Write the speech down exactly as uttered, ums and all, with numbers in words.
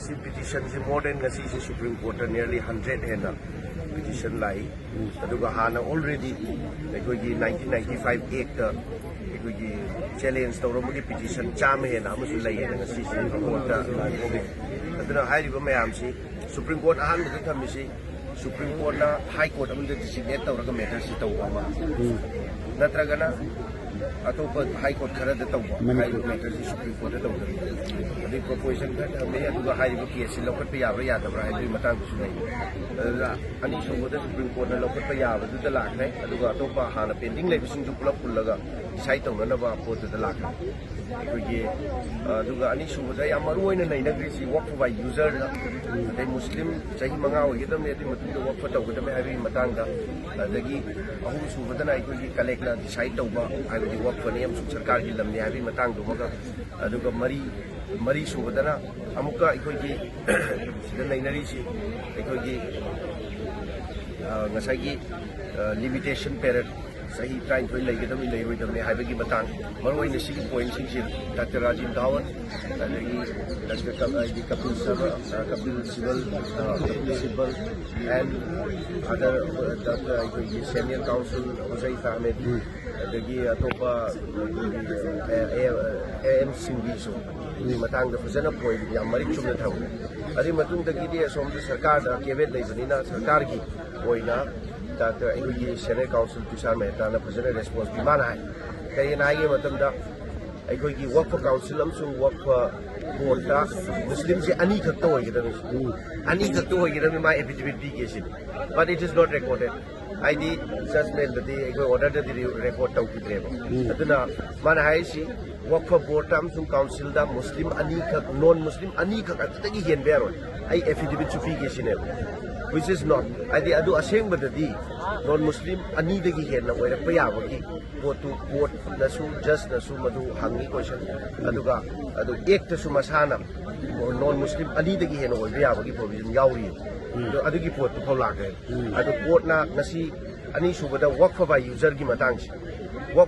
ꯁꯤ ꯄꯤꯇꯤꯁꯟꯁꯤ more than ꯉꯁꯤꯁꯤ supreme ꯀꯣꯔꯠꯇ nearly hundred ꯍꯦꯟꯅ ꯄꯤꯇꯤꯁꯟ ꯂꯥꯛꯏ꯫ ꯑꯗꯨꯒ ꯍꯥꯟꯅ already ꯑꯩꯈꯣꯏꯒꯤ nineteen ninety five Act ꯑꯩꯈꯣꯏꯒꯤ ꯆꯦꯂꯦꯟꯖ ꯇꯧꯔꯝꯕꯒꯤ ꯄꯤꯇꯤꯁꯟ ꯆꯥꯝꯃ ꯍꯦꯟꯅ ꯑꯃꯁꯨ ꯂꯩꯌꯦꯅ ꯉꯁꯤꯁꯤ ꯀꯣꯔꯠꯇ ꯂꯥꯛꯊꯣꯛꯑꯦ꯫ ꯑꯗꯨꯅ ꯍꯥꯏꯔꯤꯕ ꯃꯌꯥꯝꯁꯤ ꯁꯨꯄ꯭ꯔꯤꯝ ꯀꯣꯔꯠ ꯑꯍꯥꯟꯕꯗ ꯊꯝꯃꯤꯁꯤ ꯁꯨꯄ꯭ꯔꯤꯝ ꯀꯣꯔꯠꯅ ꯍꯥꯏ ꯀꯣꯔꯠ ꯑꯃꯗ ꯗꯤꯖꯤꯒꯅꯦꯠ ꯇꯧꯔꯒ ꯃꯦꯇꯔꯁꯤ ꯇꯧꯕ ꯑꯃ, ꯅꯠꯇ꯭ꯔꯒꯅ ꯑꯇꯣꯞꯄ ꯍꯥꯏ ꯀꯣꯔꯠ ꯈꯔꯗ ꯇꯧꯕ꯫ ꯃꯅꯤꯄꯨꯔ꯫ ꯍꯥꯏꯔꯤꯕ ꯃꯦꯇꯔꯁꯤ ꯁꯨꯄ꯭ꯔꯤꯝ ꯀꯣꯔꯠꯇ ꯇꯧꯗꯕ꯫ ꯑꯗꯩ ꯄ꯭ꯔꯣꯄꯣꯖꯤꯁꯟ ꯈꯔ ꯊꯝꯃꯦ, ꯑꯗꯨꯒ ꯍꯥꯏꯔꯤꯕ ꯀꯦꯁꯁꯤ ꯂꯧꯈꯠꯄ ꯌꯥꯕ꯭ꯔꯥ ꯌꯥꯗꯕ꯭ꯔꯥ ꯍꯥꯏꯕꯒꯤ ꯃꯇꯥꯡꯗꯁꯨ ꯂꯩ꯫ ꯑꯗꯨꯅ ꯑꯅꯤꯁꯨꯕꯗ ꯁꯨꯄ꯭ꯔꯤꯝ ꯀꯣꯔꯠꯅ ꯂꯧꯈꯠꯄ ꯌꯥꯕꯗꯨꯗ ꯂꯥꯛꯈ꯭ꯔꯦ, ꯑꯗꯨꯒ ꯑꯇꯣꯞꯄ ꯍꯥꯟꯅ ꯄꯦꯟꯗꯤꯡ ꯂꯩꯕꯁꯤꯡꯁꯨ ꯄꯨꯂꯞ ꯄꯨꯜꯂꯒ ꯗꯤꯁꯥꯏꯠ ꯇꯧꯅꯅꯕ ꯄꯣꯠꯇꯨꯗ ꯂꯥꯛꯈ꯭ꯔꯦ꯫ ꯑꯩꯈꯣꯏꯒꯤ, ꯑ, ꯑꯗꯨꯒ ꯑꯅꯤꯁꯨꯕꯗ ꯌꯥꯝ ꯃꯔꯨ ꯑꯣꯏꯅ ꯅꯩꯅꯈ꯭ꯔꯤꯁꯤ ꯋꯛꯐ ꯕꯥꯏ ꯌꯨꯖꯔꯗ, ꯑꯗꯩ ꯃꯨꯁꯂꯤꯝ ꯆꯍꯤ ꯃꯉꯥ ꯑꯣꯏꯒꯗꯕꯅꯤ, ꯑꯗꯨꯒꯤ ꯃꯇꯨꯡꯗ ꯋꯛꯐ ꯇꯧꯒꯗꯕꯅꯤ ꯍꯥꯏꯕꯒꯤ ꯃꯇꯥꯡꯗ, ꯑꯗꯒꯤ ꯑꯍꯨꯝ ꯁꯨꯕꯗꯅ ꯑꯩꯈꯣꯏꯒꯤ ꯀꯂꯦꯛꯅ ꯗꯤꯁꯥꯏꯠ ꯇꯧꯕ, ꯍꯥꯏꯕꯗꯤ ꯋꯛꯐꯅꯤ ꯑꯃꯁꯨꯡ ꯁꯔꯀꯥꯔꯒꯤ ꯂꯝꯅꯤ ꯍꯥꯏꯕꯒꯤ ꯃꯇꯥꯡꯗꯨꯃꯒ, ꯑꯗꯨꯒ ꯃꯔꯤ, ꯃꯔꯤ ꯁꯨꯕꯗꯅ ꯑꯃꯨꯛꯀ ꯑꯩꯈꯣꯏꯒꯤ ꯁꯤꯗ ꯅꯩꯅꯔꯤꯁꯤ ꯑꯩꯈꯣꯏꯒꯤ, ꯑ, ꯉꯁꯥꯏꯒꯤ, ꯑ, ꯂꯤꯃꯤꯇꯦꯁꯟ ꯄꯦꯔꯠ ꯆꯍꯤ ꯇꯔꯥꯅꯤꯊꯣꯏ ꯂꯩꯒꯗꯕꯅꯤ ꯂꯩꯔꯣꯏꯗꯕꯅꯤ ꯍꯥꯏꯕꯒꯤ ꯃꯇꯥꯡ, ꯃꯔꯨꯑꯣꯏꯅ ꯁꯤꯒꯤ ꯄꯣꯏꯟꯁꯤꯡꯁꯤ ꯗꯥꯛꯇꯔ ꯔꯥꯖꯤꯟ ꯙꯥꯋꯟ, ꯑꯗꯒꯤ ꯗꯥꯛꯇꯔ ꯀ-, ꯑ, ꯀꯄꯤꯜ ꯁꯔꯃ, ꯑ, ꯀꯄꯤꯜ ꯁꯤꯕꯜ, ꯑ, ꯀꯄꯤꯜ ꯁꯤꯕꯜ, and other, ꯑ, ꯗꯥꯛꯇꯔ ꯑꯩꯈꯣꯏꯒꯤ ꯁꯦꯅꯤꯌꯔ ꯀꯥꯎꯟꯁꯤꯜ ꯍꯨꯖꯩꯐ ꯑꯍꯃꯦꯗ, ꯑꯗꯒꯤ ꯑꯇꯣꯞꯄ, ꯑ, ꯑ, ꯑꯦ ꯑꯦꯝ ꯁꯤꯡꯕꯤꯁꯨ ꯃꯇꯥꯡꯗ ꯐꯖꯅ ꯄꯣꯏꯟ ꯌꯥꯝ ꯃꯔꯤꯛ ꯆꯨꯝꯅ ꯊꯝꯃꯦ꯫ ꯑꯗꯨꯒꯤ ꯃꯇꯨꯡꯗꯒꯤꯗꯤ ꯑꯁꯣꯝꯗ ꯁꯔꯀꯥꯔꯗ ꯀꯦꯕꯦꯠ ꯂꯩꯕꯅꯤꯅ ꯁꯔꯀꯥꯔꯒꯤ ꯑꯣꯏꯅ ꯗꯥꯛꯇꯔ ꯑꯩꯈꯣꯏꯒꯤ ꯁꯦꯅꯤꯌꯔ ꯀꯥꯎꯟꯁꯤꯜ ꯇꯨꯁꯥꯔ ꯃꯦꯍꯇꯥꯅ ꯐꯖꯅ ꯔꯦꯁꯄꯣꯟꯁ ꯄꯤ꯫ ꯃꯥꯅ ꯍꯥꯏ, ꯀꯔꯤꯅ ꯍꯥꯏꯒꯦ ꯃꯇꯝꯗ, ꯑꯩꯈꯣꯏꯒꯤ ꯋꯛꯐ ꯀꯥꯎꯟꯁꯤꯜ ꯑꯃꯁꯨꯡ ꯋꯛꯐ ꯕꯣꯔꯗꯇ ꯃꯨꯁꯂꯤꯝꯁꯦ ꯑꯅꯤꯈꯛꯇ ꯑꯣꯏꯒꯗꯕꯅꯤ, ꯑꯅꯤꯈꯛꯇ ꯑꯣꯏꯒꯗꯕꯅꯤ, ꯃꯥ ꯑꯦꯐꯤꯗꯦꯕꯤꯠ ꯄꯤꯒꯦ ꯁꯤꯅꯤ꯫ But it is not recorded. ꯍꯥꯏꯗꯤ ꯖꯖꯃꯦꯟꯗꯗꯤ, ꯑꯩꯈꯣꯏ ꯑꯣꯔꯗꯔꯗꯗꯤ ꯔꯦꯀꯣꯔꯠ ꯇꯧꯈꯤꯗ꯭ꯔꯦꯕ꯫ ꯑꯗꯨꯅ ꯃꯥꯅ ꯍꯥꯏꯔꯤꯁꯤ ꯋꯛꯐ ꯕꯣꯔꯗ ꯑꯃꯁꯨꯡ ꯀꯥꯎꯟꯁꯤꯜꯗ ꯃꯨꯁꯂꯤꯝ ꯑꯅꯤꯈꯛ, ꯅꯣꯟ ꯃꯨꯁꯂꯤꯝ ꯑꯅꯤꯈꯛ ꯑꯗꯨꯗꯒꯤ ꯍꯦꯟꯕ ꯌꯥꯔꯣꯏ, ꯑꯩ ꯑꯦꯐꯤꯗꯦꯕꯤꯠꯁꯨ ꯄꯤꯒꯦ ꯁꯤꯅꯦꯕ, which is not, ꯍꯥꯏꯗꯤ ꯑꯗꯨ ꯑꯁꯦꯡꯕꯗꯗꯤ ꯅꯣꯟ ꯃꯨꯁꯂꯤꯝ ꯑꯅꯤꯗꯒꯤ ꯍꯦꯟꯅ ꯑꯣꯏꯔꯛꯄ ꯌꯥꯕꯒꯤ ꯄꯣꯠꯇꯨ ꯀꯣꯔꯠꯅꯁꯨ ꯖꯖꯅꯁꯨ ꯃꯗꯨ ꯍꯪꯉꯤ ꯀꯣꯏꯁꯟ, ꯑꯗꯨꯒ ꯑꯗꯨ ꯑꯦꯛꯇꯁꯨ ꯃꯁꯥꯅ ꯅꯣꯟ ꯃꯨꯁꯂꯤꯝ ꯑꯅꯤꯗꯒꯤ ꯍꯦꯟꯅ ꯑꯣꯏꯕ ꯌꯥꯕꯒꯤ ꯄ꯭ꯔꯣꯕꯤꯖꯟ ꯌꯥꯎꯔꯤ꯫ ꯑꯗꯣ ꯑꯗꯨꯒꯤ ꯄꯣꯠꯇꯨ ꯐꯥꯎ ꯂꯥꯛꯈ꯭ꯔꯦ꯫ ꯑꯗꯣ ꯀꯣꯔꯠꯅ ꯉꯁꯤ ꯑꯅꯤꯁꯨꯕꯗ ꯋꯛꯐ ꯕꯥꯏ ꯌꯨꯖꯔꯒꯤ ꯃꯇꯥꯡꯁꯤ, ꯋꯛꯐ